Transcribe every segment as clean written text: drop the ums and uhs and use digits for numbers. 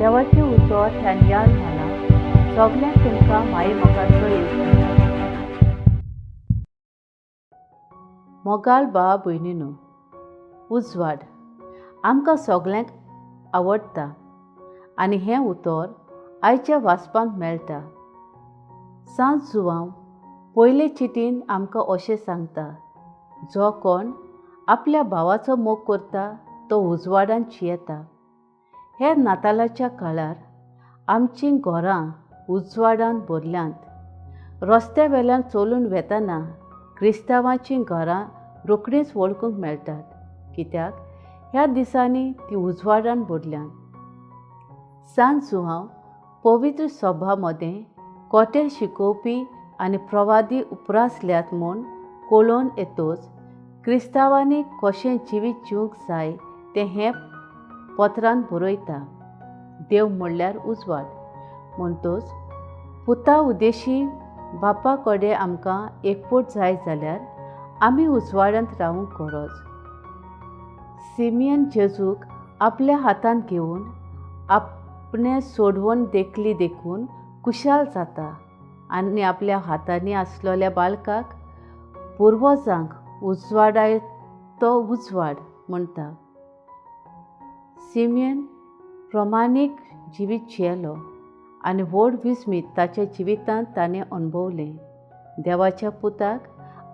देवाचें उतर ह्या नियाळ घालां. सगल्यांक तुमकां मायेमोगाचो एक. मोगाळ भावा भयणीनो, उजवाड आमकां सगल्यांक आवडटा आनी हें उतर आयच्या वाचपांत मेळटा. सांत जुवांव पयले चिटीन आमकां अशें सांगता, जो कोण आपल्या भावाचो मोग करता तो उजवाडान जियेता. हे नातालाच्या काळार आमचीं घरां उजवाडान भरल्यांत. रस्त्या वेल्यान चलून वेतना क्रिस्तांवाचीं घरां रोखडींच वळखूंक मेळटात, कित्याक ह्या दिसांनी ती उजवाडान भरल्यांत. सांत जुवांव पवित्र सभा मदें कोटे शिकोवपी आनी प्रवादी उपरासल्यात म्हूण कळोवन येतच क्रिस्तांवांनी कशें जिवीत जिवंक जाय तें हें पत्रान बरयता. देव म्हणल्यार उजवाड, म्हणटच पुता उदेशी बापा कडेन आमकां एकवट जाय जाल्यार आमी उजवाडांत रावूंक गरज. सिमियन जेजूक आपल्या हातांत घेवन आपणें सोडवण देखली देखून खुशाल जाता आनी आपल्या हातांनी आसलेल्या बालकाक पुर्वजांक उजवाडाय तो उजवाड म्हणटा. सिमियन प्रमाणीक जिवीत जियेलो आनी व्हड विस्मीत ताच्या जिवितांत ताणें अणभवलें. देवाच्या पुताक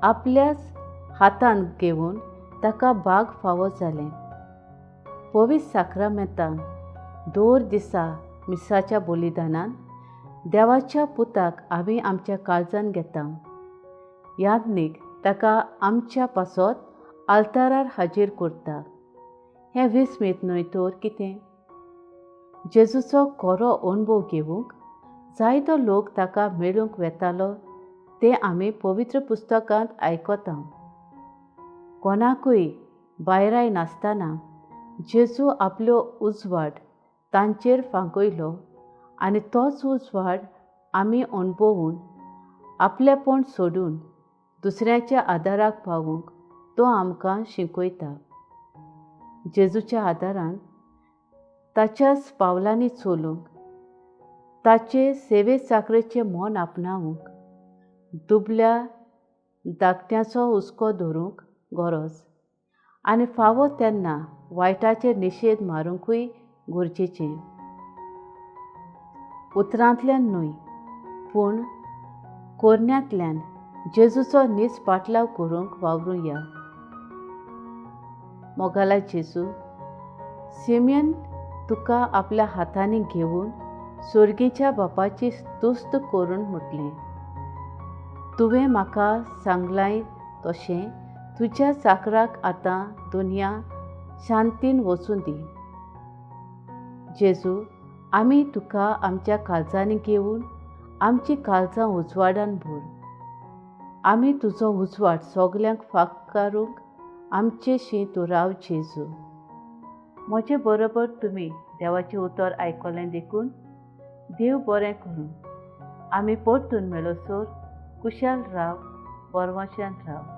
आपल्याच हातांत घेवन ताका भाग फावो जालें. पवित्र साक्रामेंतान दर दिसा मिसाच्या बलिदानान देवाच्या पुताक आमी आमच्या काळजान घेता. याज्ञीक ताका आमच्या पासत आल्तारार हाजीर करता. हें विस्मीत न्हय तर कितें? जेजूचो खरो अणभव घेवंक जायतो लोक ताका मेळूंक वेतालो तें आमी पवित्र पुस्तकांत आयकता. कोणाकूय भायराय नासतना जेजू आपलो उजवाड तांचेर फांकयलो आनी तोच उजवाड आमी अणभवून आपलेपण सोडून दुसऱ्याच्या आदाराक पावूंक तो आमकां शिकयता. जेजूच्या आदारान ताच्याच पावलांनी चलूंक, ताचे सेवे चाकरेचें मन आपणावंक, दुबल्या धाकट्याचो हुस्को धरूंक गरज आनी फावो तेन्ना वायटाचेर निशेध मारुंकूय गरजेचें. उतरांतल्यान न्हय पूण कोरण्यांतल्यान जेजूचो नीज पाटलाव करूंक वावरुया. मोगाला जेजू, सिमियन तुका आपल्या हातांनी घेवन सोर्गीच्या बापाची तुस्त करून म्हटलें, तुवें म्हाका सांगलाय तशें तुज्या चाकराक आतां दुनिया शांतीन वचूं दी. जेजू, आमी तुका आमच्या काळजांनी घेवन आमची काळजां उजवाडान भर. आमी तुजो उजवाड सगल्यांक फाकारूंक आमचेशी तूं राव जेजू. म्हजे बरोबर तुमी देवाचें उतर आयकलें देखून देव बरें करूं. आमी परतून मेळसर कुशाल राव, बरवाशान राव.